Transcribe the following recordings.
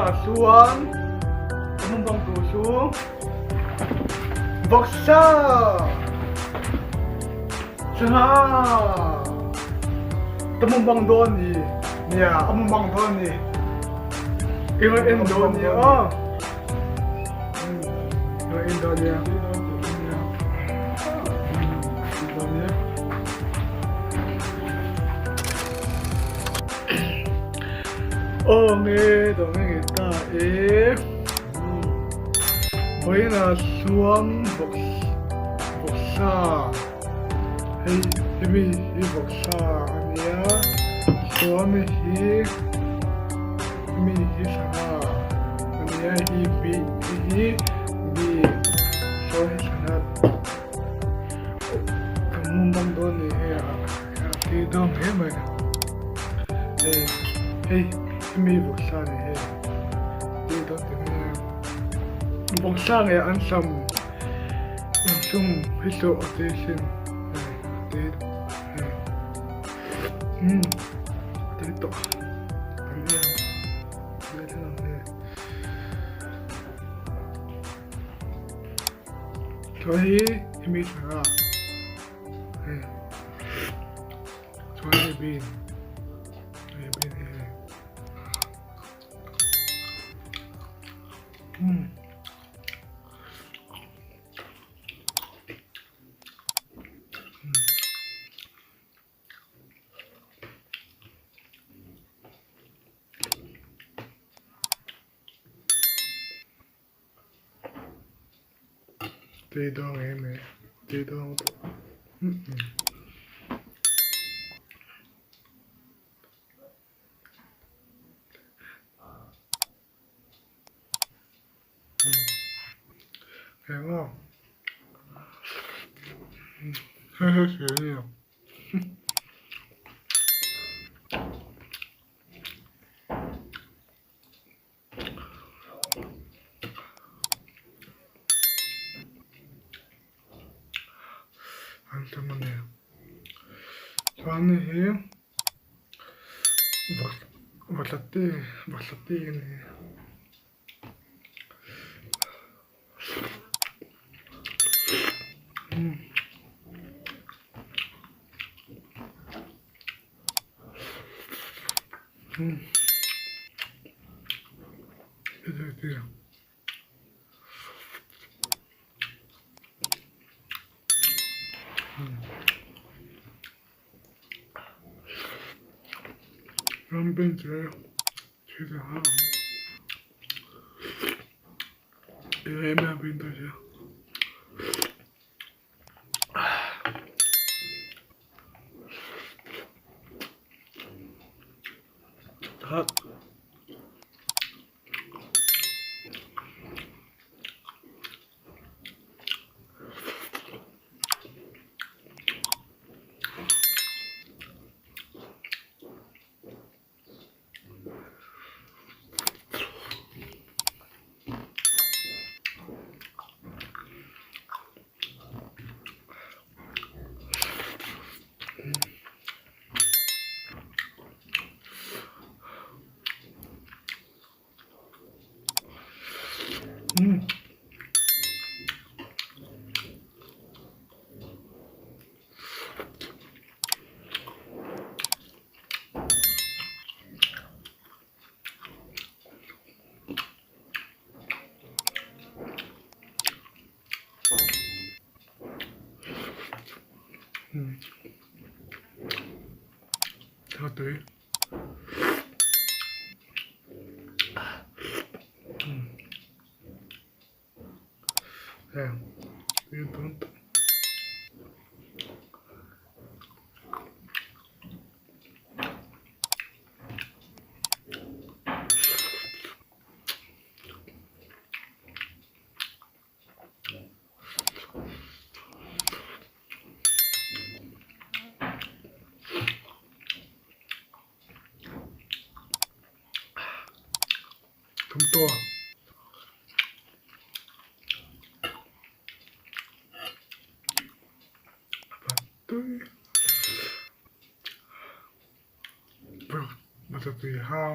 Vawiinah chuan ka mumang tur chu Vawksa Sangha ka mumang dawn ni nia a mumang dawn ni i rawn en dawn nia aw i rawn en dawn nia. Aw nge dawng nge nge ta e vawiinah chuan vawksa hei hemi hi vawksa a nia chuan hei hi hemi hi sangha a nia hei hi hei hi bean chuan hei sangha ka mumang dawn ni hei a. Tui dawn hle mai hei hei hemi vawksa ni hei tui dawn teh mai a vawksa nge an sam insum hi chu a tui sin hei a tui hei umm a tui tawh kan en ang hei chuan hi hemi thlalak. Hei chuan hei bean hei bean hi hei umm Tui dawng em e, tui dawng Hiểu không? Hơi hơi xíu nhiều. An tam a ni. Chuan hei hi vatla te vatla te a ni. Ram ben che thi ta ha em em bin ta che. Hot. Tha tui. Heng tui dawn tak. Thum to. Tui. Mà tui ha.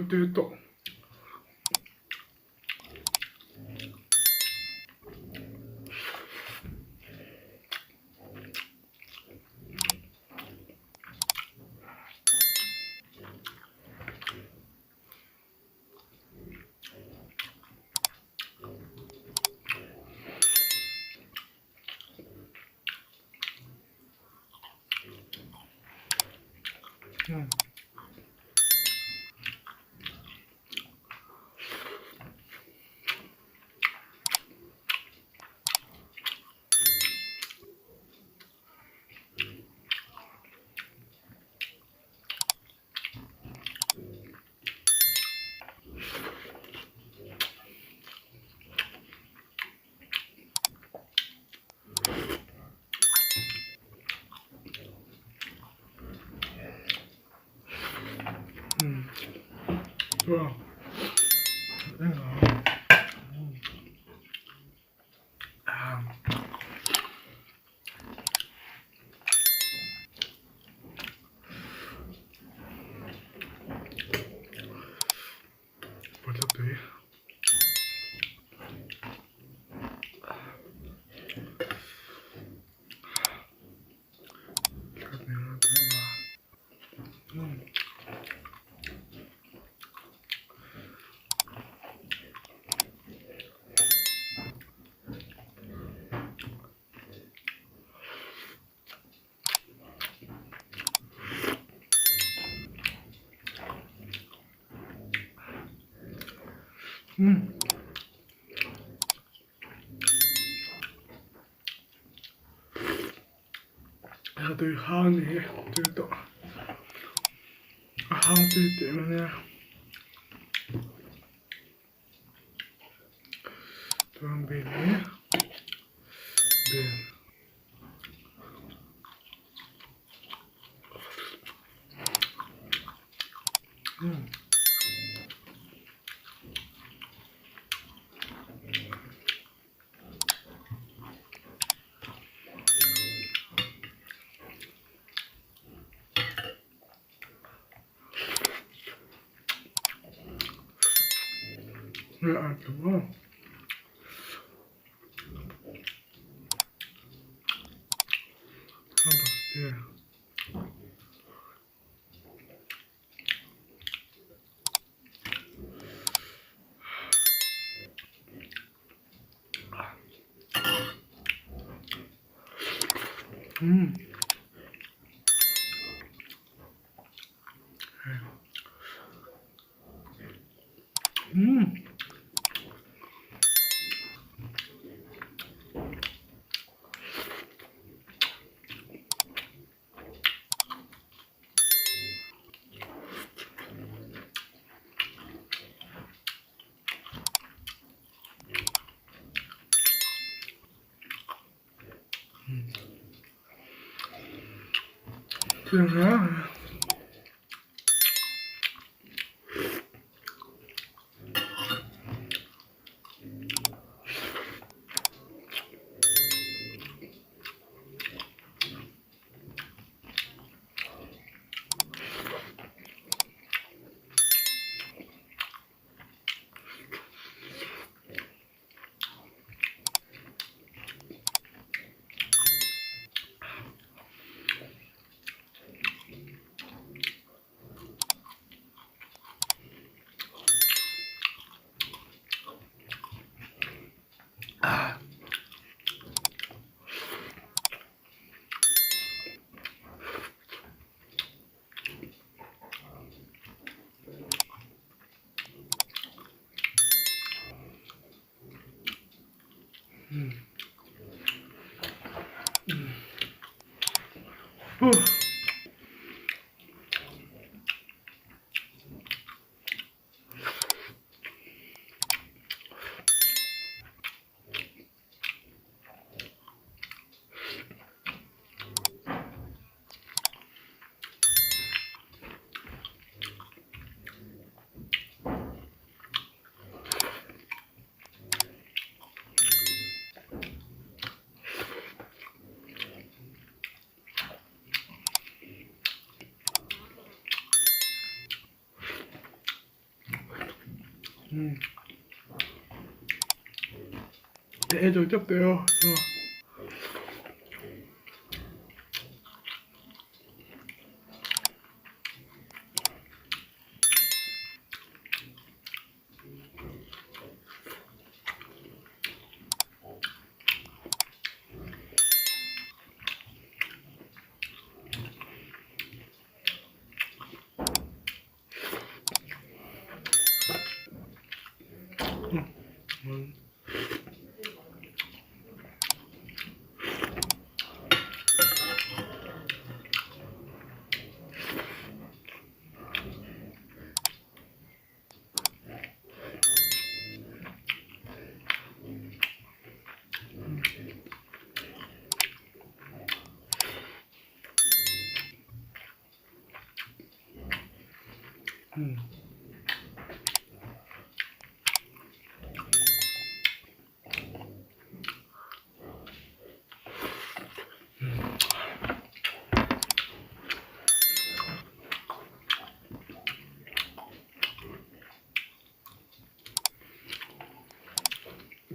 Tui tawh. Tui hang ni hi tui tawh a hang tui teh mai ania chuan bel hi bel. Umm ka ei zo tep teh a.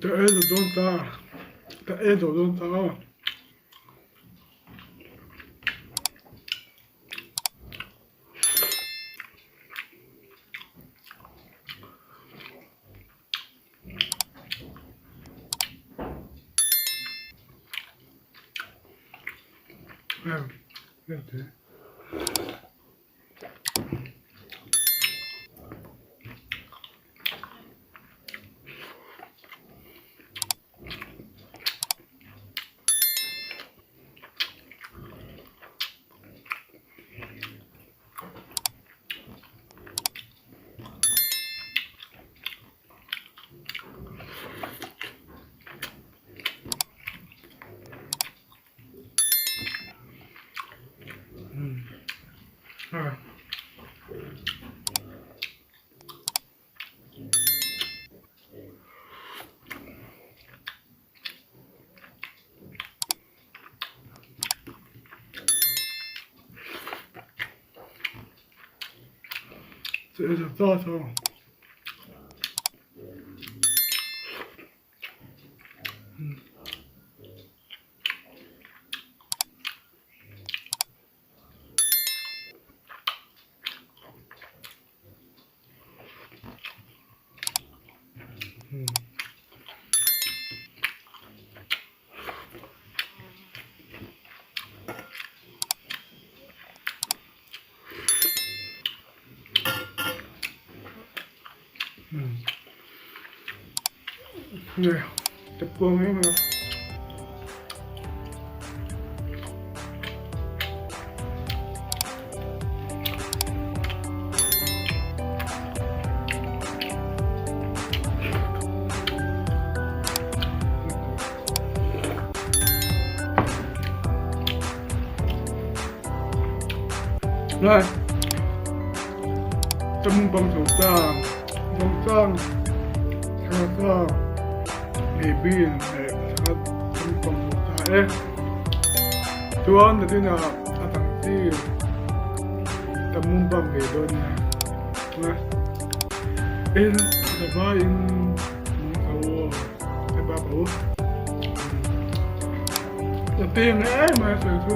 Ka ei zo dawn ta, ka ei zo dawn ta.这是早上。Nè, tập quần ấy mà. Rồi. Trong bông sầu trang, bông trang, thang leh bean leh sangha lampang ho ta e. Chuan nakinah a dang chi ka mukbang ve dawn nia a en a vaiin nung tho aw ka ba bo ka peng em mai a sawi chu.